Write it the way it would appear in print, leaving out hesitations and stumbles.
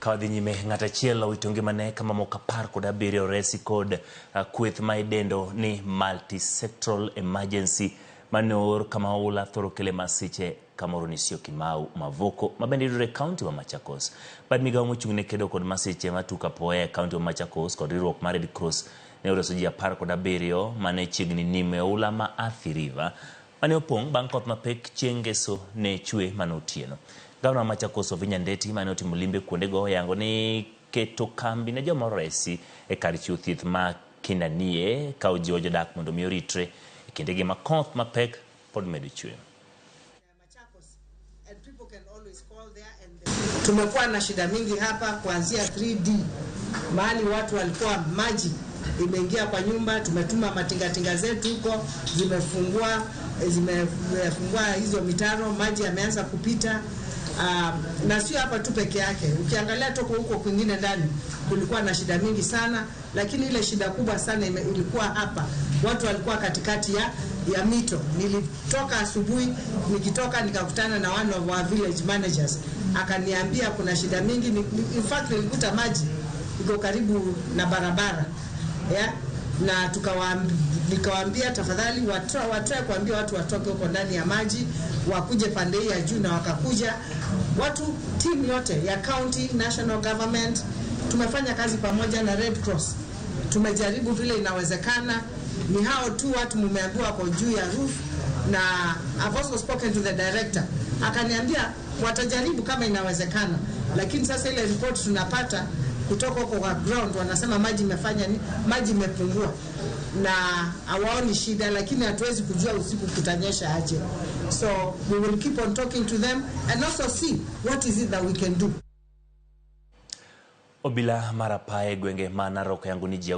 Ka wadhi nyime, ng'at achiel owito ngimane ka mamoko 17 oresi kod kweth ma idendo ni Multi-Sectoral Emergency mane oor kama oula thoro kele masiche kamoro ni Syokimau Mavoko mabende yudore e kaunti ma Machakos. Bad migawo mochung' ne kedo kod masiche matuk apoya e kaunti ma Machakos kod riwruok mar Red Cross ne oreso ji 17 mane chiegni nimo e oula ma Athi River mane opong' bang' koth mapek chieng' ngeso ne chwe mano otieno. Gavana ma Machakos Wavinya Ndeti mane otimo limbe kuondego oyango ni keto kambi ne joma oresi e kar chiwo thieth ma Kinanie ka ojiwo jodak mondo mi oritre e kindegi ma koth mapek pod medo chwe. Tumekuwa na shida mingi hapa kuanzia 3D mahali watu walikuwa maji imeingia kwa nyumba. Tumetuma matingatinga zetu huko, zimefungua hizo mitaro, maji yameanza kupita. Na sio hapa tu peke yake, ukiangalia toko huko kwingine ndani kulikuwa na shida mingi sana, lakini ile shida kubwa sana ilikuwa hapa, watu walikuwa katikati ya mito. Nilitoka asubuhi, nikitoka nikakutana na one of our village managers, akaniambia kuna shida mingi. In fact nilikuta maji iko karibu na barabara, yeah? Na nikawaambia tafadhali watoe kuambia watu watoke huko ndani ya maji wakuje pande hii ya juu, na wakakuja watu, team yote ya county, national government, tumefanya kazi pamoja na Red Cross, tumejaribu vile inawezekana. Ni hao tu watu mumeambiwa wako juu ya roof, na I've also spoken to the director, akaniambia watajaribu kama inawezekana, lakini sasa ile report tunapata kutoka huko kwa ground wanasema maji imefanya ni maji imepungua na hawaoni shida, lakini hatuwezi kujua usiku kutanyesha aje. So we will keep on talking to them and also see what is it that we can do. Obila mar apaya e gwenge ma Narok oyango ni ji